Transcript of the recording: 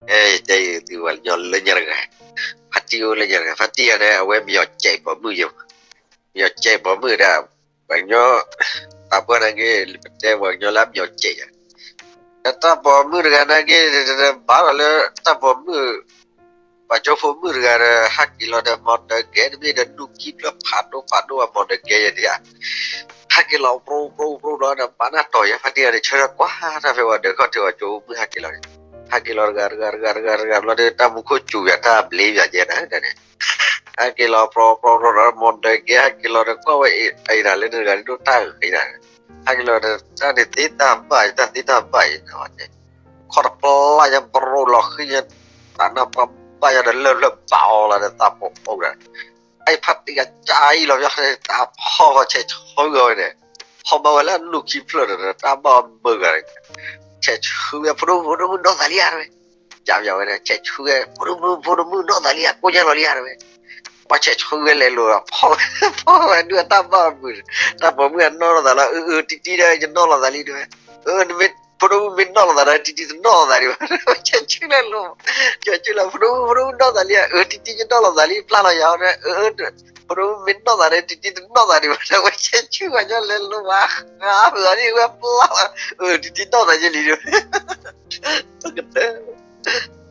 တဲသုဝဲညီလၢညါတဂၤ, ဖါတံၢ်အိၣ်လၢညါတဂၤ, ဖါတံၢ်ယၤန့ၣ် အဝဲမယီၤကဲးပိာ်မုၣ်ယဲ, မယီၤကဲးပိာ်မုၣ်ဒီး ပှၤကညီ တၢ်ပှၢ်နာ်က့ ပတဲပှၤကညီလၢအမယီၤကဲးယဲ, ဒီးတၢ်ပိာ်မုၣ်တဂၤနာ်က့ ဘၣ်လီၤလၢတၢ်ပိာ်မုၣ် ပှၤကၠိဖိမုၣ်တဂၤဒီး ဟးက့ၤလီၤဒီး မီၢ်ဒၢကဲး တမ့ၢ်ဒီး နူၢ်ခံဖျၢၣ်ဖးဒိၣ်ဖးဒိၣ် အမီၢ်ဒၢကဲးယဲဒၣ်ဧါ, ဟးက့ၤလီၤပြိပြိပြိဒီး ဘၣ်နၢ်တီၤယဲ ဖါတံၢ်ယၤန့ၣ် ဆၢထၢၣ်ကွၢ်တၢ်ဖဲဝဲဒၢးခီၣ်ထံး ပှၤကၠိဖိမုၣ်ဟးက့ၤလီၤန့ၣ်, ဟးက့ၤလီၤတဂၤတဂၤတဂၤတဂၤတဂၤ ဘျီဒီး တၢ်မူခိၣ်စူၤယၤ တၢ်ဘျ့ယၤကဲးနၤန့ၣ်, ဟဲက့ၤလီၤပြိပြိပြိဒီး မီၢ်ဒၢကဲး ဟဲက့ၤလီၤဒီး ကွၢ်ဝဲအံၤတၢ်လၢနတဂၤန့ၣ် ဒိၣ်တၢ်ဂ့ၤနၤ, ဟဲက့ၤလီၤဒီး တၢ်န့ၣ်သ့တၢ်ဘၣ်အံၤ တၢ်သ့တၢ်ဘၣ်အံၤ ခီၣ်တပျၢ်ယါ ဘြိလီၤဃံယါ, တၢ်နၢ်ပၢၢ်ဘၣ်ယါဒီး လၢၢ်ဖျၢၣ်ဘၣ်အီၤလီၤဒီး သးပှၢ်အိၣ်ဒီး, အဖါတံၢ်ကစၢ်အံၤလီၤ တၢ်ဖီၣ်ဆဲးဆၢဝဲန့ၣ်, ဖီၣ်ဘၣ်ဝဲလၢအနူၢ်ခံဖျၢၣ်ဒီး တၢ်ဘၣ်အီၤမုာ်ဂၤန့ၣ်, ဆဲးဆၢဝဲ ဖိဒိၣ်မုၣ် ဖိဒိၣ်မုၣ်နီၢ်သးလံဧါတဝဲ, ကဝဲန့ၣ် ဆဲးဆၢဝဲ ဖိဒိၣ်မုၣ် ဖိဒိၣ်မုၣ်နီၢ်သးလံဧါ ကိၢ်ညါလီၤလံဧါတဝဲ, ပှၤဆဲးဆၢဝဲလဲၤလိာ်ဒီး ဖီၣ်ဝဲဒုးအတၢ်ဘၣ်အီၤမုာ်, တၢ်ပိာ်မုၣ်အနီၢ်နီၢ်သးလီၤ အၢ အၢ တံတံဒီး ယနီၢ်လီၤသးလံတဝဲ, အၢ ဖိဒိၣ်မုၣ်မ့ၢ်နီၢ်လီၤသးဒီး တံတံတနီၢ်လီၤသးဒံးဘၣ်, ဆဲးဆၢလဲၤလိာ်, ဆဲးဆၢလဲၤ ဖိဒိၣ်မုၣ် ဖိဒိၣ်မုၣ်နီၢ်သးလံဧါ အၢ တံတံယနီၢ်လီၤသးလံ ပျၢ်လီၤယၤန့ၣ်, အၢ ဖိဒိၣ်မုၣ်မ့ၢ်နီၢ်သးဒီး တံတံတနီၢ်သးဒံးဘၣ် တဝဲဆဲးဆၢဝဲညီလဲၤလိာ်ဘၣ်, ဃါဖုးအီၤဒ်ဝဲပျၢ်လီၤ, အၢ တံတံနီၢ်သးယဲလံတဝဲ, ကတၢၢ်